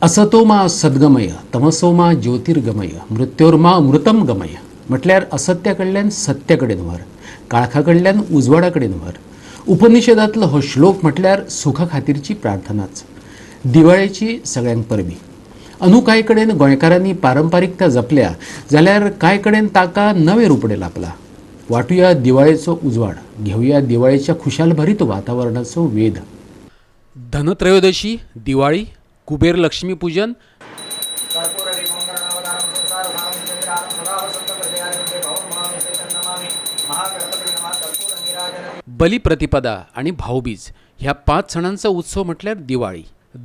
असतो मा सद्गमय, तमसो मा ज्योतिर्गमय, मृत्योर्मा अमृतम गमय. म्हटल्यार असत्या कडल्यान सत्या कडेन व्हर, काळखा कडल्यान उजवाडा कडेन व्हर. उपनिषदांतलो हो श्लोक म्हटल्यार सुखा खातीरची प्रार्थनाच. दिवाळेची सगळ्यांक परबी. अंदू कांय कडेन गोंयकारांनी पारंपारिकता जपल्या जाल्यार कांय कडेन ताका नवें रुपडें लाबलां. वांटुया दिवाळेचो उजवाड, घेवया दिवाळेच्या खुशालभरीत वातावरणाचो वेध. धनत्रयोदशी, दिवाळी, कुबेर लक्ष्मी पूजन, बलिप्रतिपदा आनी भाऊबीज ह्या 5 सणांचो उत्सव म्हटल्यार दिवाळी.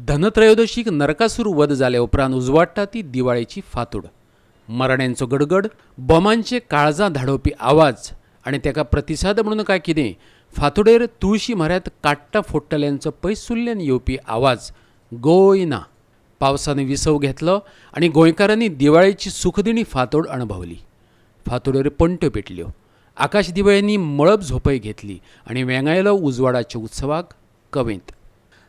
धनत्रयोदशीक नरकासूर वध जाल्या उपरांत उजवाडटा ती दिवाळेची फातोड. मराण्यांचो गडगड, बॉमांचे काळजां धाडोवपी आवाज आनी तेका प्रतिसाद म्हणून काय कितें फांतोडेर तुळशी म्हऱ्यांत काट्टां फोडटल्यांचो पयसुल्ल्यान येवपी आवाज गोंय ना. पावसान विसव घेतलो आनी गोंयकारांनी दिवाळेची सुखदिणी फांतोड अणभवली. फांतोडेर पणट्यो पेटल्यो, आकाश दिवळ्यांनी मळब झोपय घेतली आनी वेंगायलो उजवाडाच्या उत्सवाक कवेंत.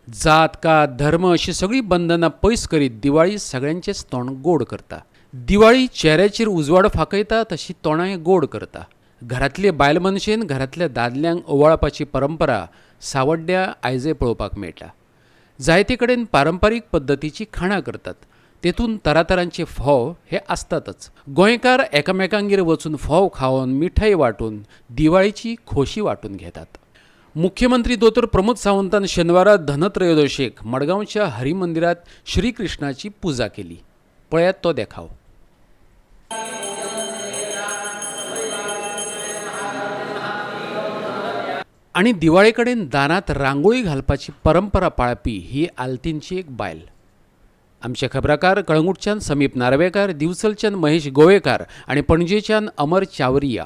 जात कात धर्म अशी सगळीं बंधनां पयस करीत दिवाळी सगळ्यांचेच तोंड गोड करता. दिवाळी चेऱ्याचेर उजवाड फांकयता तशी तोंडाय गोड करता. घरांतले बायल मनशेन घरांतल्या दादल्यांक ओवाळपाची परंपरा सावड्ड्या आयजय पळोवपाक मेळटा. जायते कडेन पारंपारीक पद्दतीची खाणां करतात, तेतून तरातरांचे फोव हे आसतातच. गोंयकार एकामेकांगेर वचून फोव खावन मिठाई वांटून दिवाळीची खोशी वांटून घेतात. मुख्यमंत्री दोतोर प्रमोद सावंतान शेनवारा धनत्रयोदशेक मडगांवच्या हरिमंदिरात श्रीकृष्णाची पुजा केली. पळयात तो देखाव. आनी दिवाळे कडेन दारांत रांगोळी घालपाची परंपरा पाळपी ही आल्तीनची एक बायल. आमचे खबराकार कळंगूटच्यान समीप नार्वेकार, दिवचलच्यान महेश गोवेकार आनी पणजेच्यान अमर चावरिया.